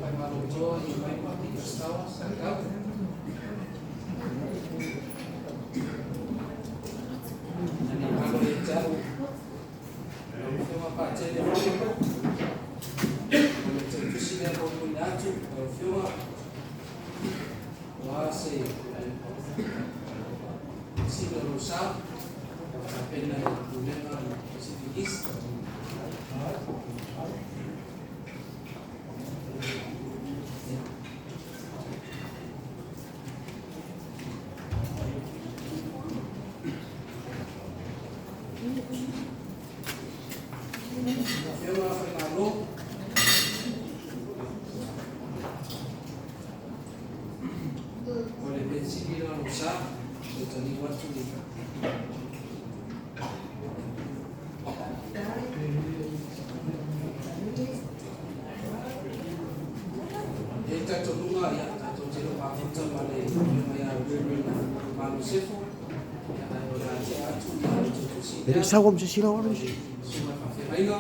Faimalotoa ia mai ma Peter Stowers Sakau. Ina nei galo ia te au lau Afioga Patele Robert, o le tautusi lea molimolina atu lau Afioga aua se sili o lou sa ua tapena e le Pulega o le Pacific East. Afioga Faimalo, o le pensili lea o lou sa, toe taliu atu i E i ai talitonuga, ia, tatou te le o mafuta ma le Afioga ia Reverend Malu Sefo, ia, ae o le a tea atu ia le tautusi E le lea i sau lava ma se isi lau o alu le isi. Susuga i le Faafeagaiga.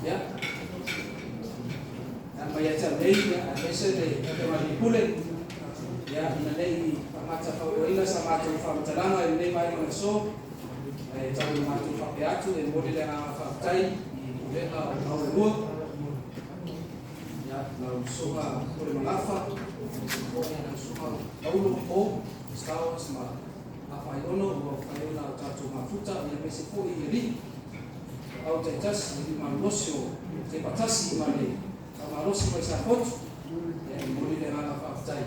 Ia, a mai ia te au nei, ia, aemaise le Afioga i le Pule, ia, ina ne i faamatafauaina sa matou faamatalaga i lenei vaega o le aso, ae tau ina matou faapea atu e momoli le agaga faafetai i pulega o au e lua, ia, lau Susuga Pule Magafa, aemaise foi lau Susuga Paulo Paul Stowers ma Afaiono ua mafai ona o tatou mafuta, ia, aemaise foi i alii au taitasi, alii malolosi o Tepatasi ma le faamalosi mai Safotu, ia, e momoli le agaga faafetai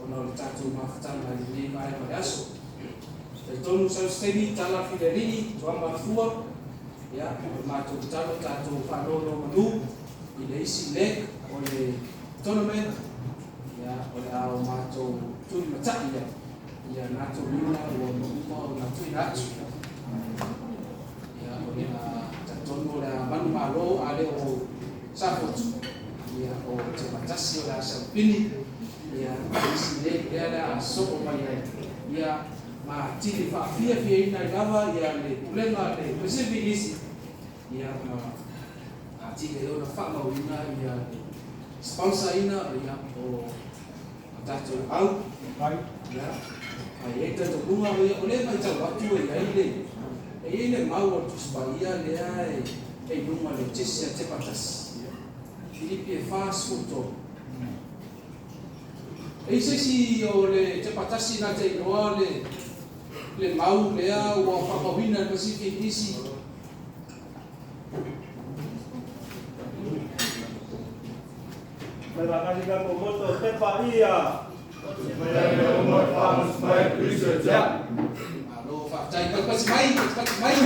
ona o le tatou mafutaga i lenei vaega o le aso. Talitonu sau se taimi tala filialii tuama le fua, ia, o le matou tatalo tatou faanonomanu i le isi leg o le tournament, ia, o le a o matou tulimatai ia, ia natou lima ua uma ona tuuina atu. Ia, o le a talitonu o le a manumalo a le o Safotu, ia, o Tepatasi o le a saupini, ia, isi leg lea le a soo mai ai, ia, ma atili faafiafiaina ai lava ia le pulega a le Pacific East, ia, ma atili ai ona faamauina ia le sponsor ina, ia, o tatou au, ia, ae i ai talitonuga o lea e matau atu e i ai le e i ai le mau o le Tusi Paia lea e i luga o le tiasi a Tepatasi, Filipi e 43. E i ai se isi o le Tepatasi na te iloa le mau lea ua faamauina e le Pacific East? Mai vakasi ka moto tepa ia. Malo faafetai, patipati mai, patipati mai.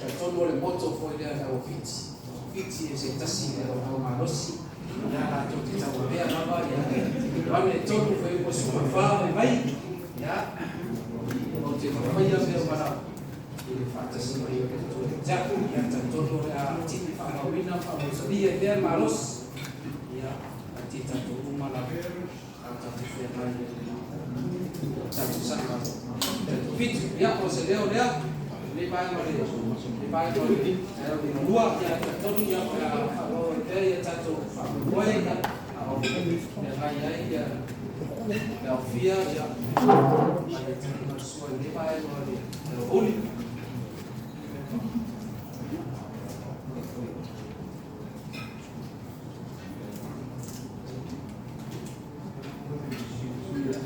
Talitonu o le moto foi lea le auofiti. Fiti e se tasi le au malosi. Ia latou te tauavea lava ia ane tonu foi mo suma fa mai mai. Ia, ou te fafaia mea o manao i le faatasi mai o le Atua ia te au. Ia, talitonu o le a tini faamauina ma faamausalia i pea le malosi. Ia, ae ti tatou uma lava a tatou feagai i le tatou saga fitu. Ia, o se leo lea lenei vaega o le lenei vaega o le taeao liugalua. Ia, talitonu, ia, o le a faaauau ai pea ia tatou faamoemoe, ia, a o feagai ai ia le aofia, ia, ma le taligasua i lenei vaega o le aoauli.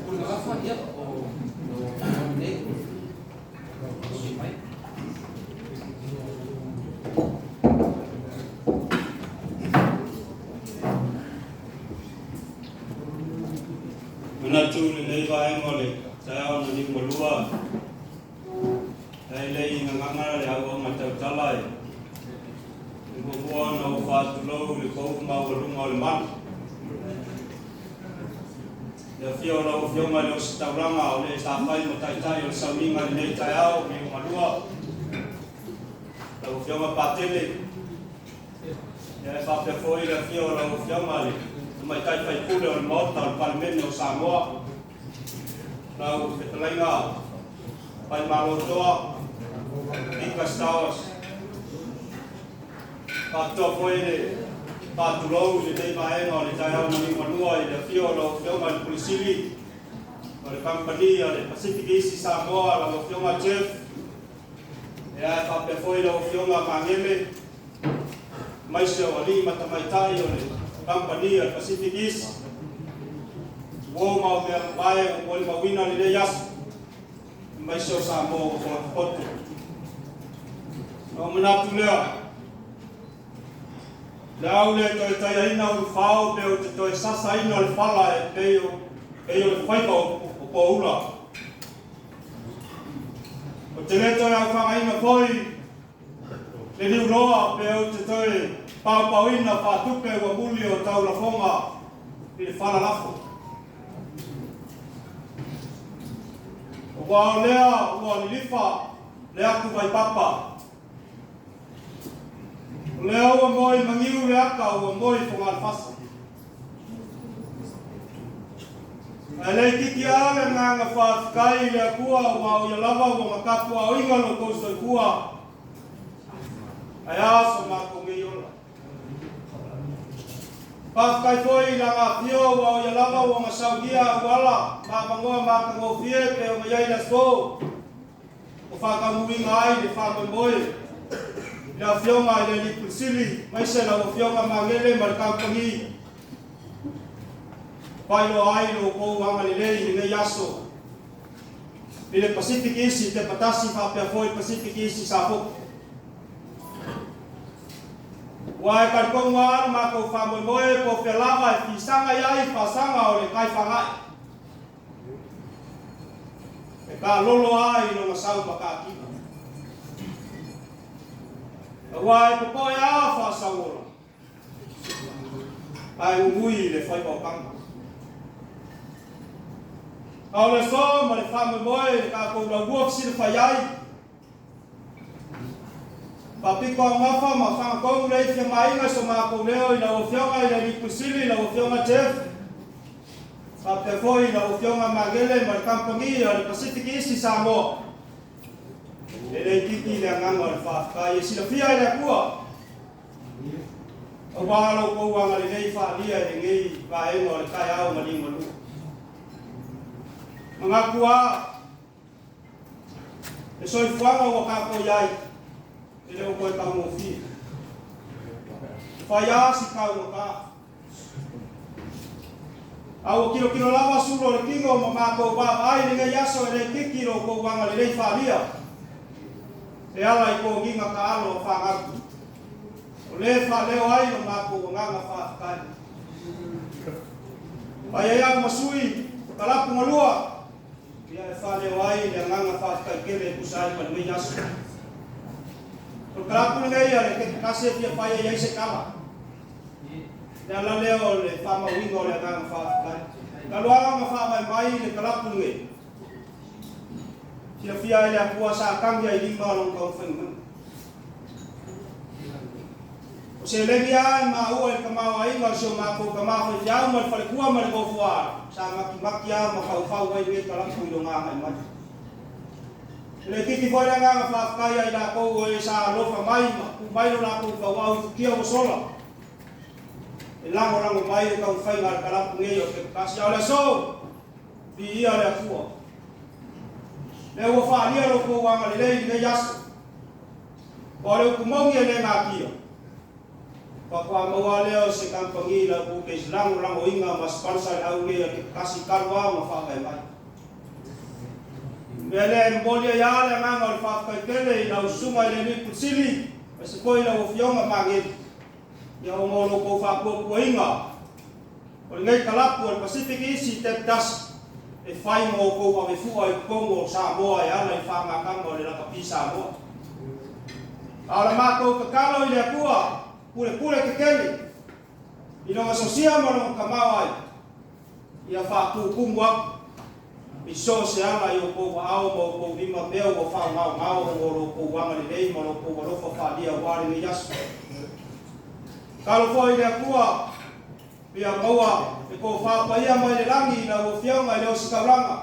Pule Magafa, ia, o o nei mai. Manatu lenei vaega o le taeao na liugalua, e le i gagaga le auauna tautala e muamua ona ou faatulou i le pau maualuga o le malu. Le afio o lau Afioga i le Ositaulaga o le sa fai ma taitai o le sauniga i lenei taeao liugalua. Lau Afioga Patele, ia e faapea foi le afio o lau Afioga le Tamaitai Faipule o le Maota o le Palemene o Samoa, lau fetalaiga Faimalotoa Ika Stowers. Faapitoa foi le faatulou i lenei vaega o le taeao na liugalua i le afio o lau Afioga i le Pule Sili o le Kamupani a le Pacific Easy Samoa, lau Afioga Jeff, e faapea foi lau Afioga Magele, aemaise o alii ma tamaitai o le Kamupani a le Pacific Easy. Uo ma o mea mamae ua molimauina lenei aso, aemaise o Samoa ua potopoto. Ona ou manatu lea, le au le toe taiaina ulufao pe ou te toe sasaina le fala e pei o le faiva o poula. Ou te le toe aofagaina foi le niuloa pe ou te toe paopaoina faatupe ua muli o taulafoga i le fala lafo. Aua o lea ua lilifa le atu vaipapa. O lea ua moe i magiu le aka ua moe i fogalefasa. Ae le itiiti lava le agaga faafetai i le Atua aua o Ia lava ua matapuaaoina lo outou soifua, ae a so matou nei ola. Faafetai foi i Lana afio aua o Ia lava ua masaugia auala ma avanoa matagofie pei ona i ai le aso ua faataunuuina ai le faamoemoe i le Afioga i le Alii Pule Sili aemaise lau Afioga Magele ma le Kamupani faailoa ai lo outou agalelei i lenei aso i le Pacific East i Tepatasi faapea foi Pacific East i Safotu. Ua e talitonu lava lo matou faamoemoe po o fea lava e fisaga i ai faasaga o le tai fagae. E taalolo lava i lona sau matatia. Aua e popoe lava faasauola, ae nunui i le faiva o tama. A o le aso ma le faamoemoe i le tatou laulua fesilafai ai, faapito augafa ma fagatonu le ifia maina i so matou leo i lau Afioga i le Alii Pule Sili, lau Afioga Jeff, faapea foi lau Afioga Magele ma le Kamupani a le Pacific Easy Samoa. E le itiiti le agaga o le faafetai e silafia e le Atua, aua lo outou agalelei faaalia i lenei vaega o le taeao maliugalua. Manatu lava, le soifuaga ua tatou i ai, e le o toe taugofie. E fai lava si taugata. A ua tilotilo lava sulu o le tino ma matou vaavaai i lenei aso e le itiiti lo outou agalelei faaalia e ala i toniga taalo a fanau. O lea e faaleo ai lo matou agaga faafetai. Fai ai au ma sui o kalapu galua, ia e faaleo ai le agaga faafetai tele e tusa ai ma lenei aso. O le kalapu lenei a le Tepatasi e fia fai ai ai se tala. Le ala lea o le faamauina o le agaga faafetai. Talu lava ona faavae mai le kalapu lenei, silafia ai le Atua sa tagi ai lima lona taumafaiga mai. O seleni lava e maua i le tamaoaiga o si o matou tama faifeau ma le faletua ma le tofuaalo, sa matimati lava ma faufau ai lenei kalapu i lona agai mai. E le itiiti foi le agaga faafetai ia i latou o e sa alofa mai ma tuu mai lo latou tauau i futia ua sola e lagolago mai le taumafaiga a le kalapu nei o Tepatasi. A o le aso, viia le Atua. Lea ua faaalia lo outou agalelei i lenei aso. O le upu moni e le natia, faatoa maua lea o se kamupani latou te lagolagoina ma sponsor le au nei a Tepatasi talu lava ona faavae mai. O le mea lea e momoli ai lava le agaga o le faafetai tele i lau susuga i le Alii Pule Sili aemaise foi lau Afioga Magele ia ona o lo outou faatuatuaina o lenei kalapu o le Pacific Easy Tepatasi e fai ma outou avefua i totonu o Samoa e ala i le faagataga o le lakapi Samoa. A o le matou tatalo i le Atua pulepule tetele i lona sosia ma lona tamaoaiga, ia faatutumu atu i so o se ala i outou aao ma outou lima mea ua faagaogao ona o lo outou agalelei ma lo outou alofa faaalia aua lenei aso. Tatalo foi i le Atua. Ia maua le tofa paia mai le lagi i lau Afioga i le Ositaulaga.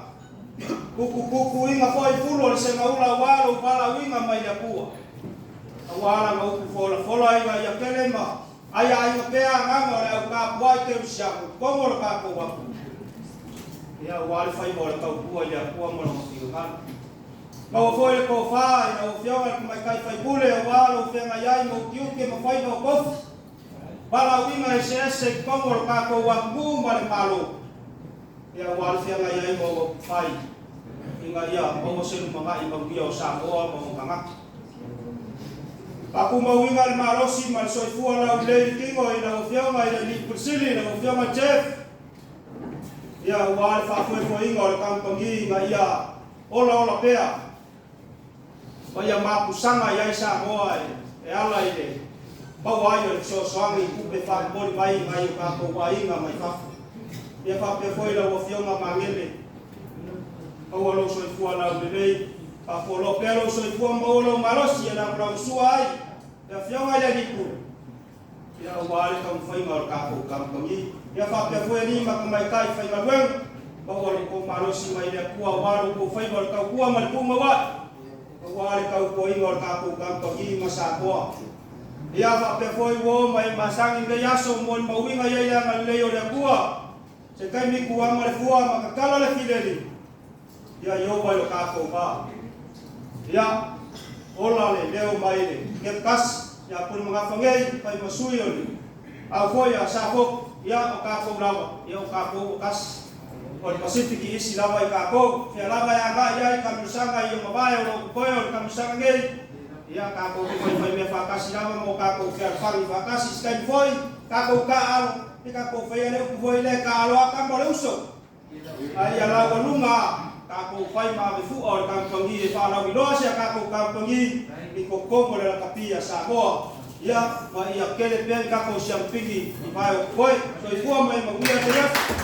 Pupupupuiga foi fulu o le segaula aua lou valaauina mai le Atua. Aua lana upu folafola ina ia kele ma aiaina pea agaga o le au tapuai kerisiano i totonu o le tatou atunuu. Ia aua le faiva o le tautua i le Atua ma lona finagalo. Maua foi le tofa i lau Afioga i le Tamaitai Faipule aua lou feagai ai ma utiuti ma faiva o tofi. Valaauina eseese i totonu o le tatou atunuu ma le Malo, ia aua le feagai ai ma ou upufai ina ia maua se lumanai manuia o Samoa ma ona tagata. Faatumauina le malosi ma le soifua laulelei i le tino i lau Afioga i le Alii Pule Sili, lau Afioga Jeff, ia aua le faafoefoeina o le kamupani ina ia olaola pea ma ia mapusaga i ai Samoa e ala i le maua ai o le fesoasoani i tupe faamomoli mai i nai o tatou aiga mai fafo. Ia faapea foi lau Afioga Magele, maua lou soifua laulelei, faafualoa pea lou soifua ma maua lou malosi e lagolagosua ai le Afioga i le Alii Pule, ia aua le taumafaiga o le tatou kamupani. Ia faapea foi alii ma tamaitai faigaluega, maua lo outou malosi mai le Atua aua lo outou faiva o le tautua ma le tumauai, aua le tautuaina o le tatou kamupani ma Samoa. Ia faapea foi ua oo mai masani lenei aso molimauina i ai le agalelei o le Atua, se taimi tuama le fua ma tatala le fileli, Ia Ieova i lo tatou va. Ia, ola le leo mai le Kepukasi ia Pulemagafa nei, fai ma sui o le au foi a Safotu, ia o tatou lava, ia o tatou ua tasi. O le Pasifiki isi lava i tatou, fea lava e agai ai taamilosaga i mavae o lo o totoe o le taamilosaga nei, ia tatou te faifai mea faatasi lava ma o tatou fealofani faatasi. Se taimi foi, tatou taaalo, ia tatou faia le upu foi lea, taaalo a tama o le uso. A ia laualuga tatou fai ma ave fua o le kamupani e faalauiloa si a tatou kamupani i totonu o le lakapi a Samoa, ia, ma ia kele pea ni tatou siamupini i vae o totoe. Soifua ma ia manuia lenei aso.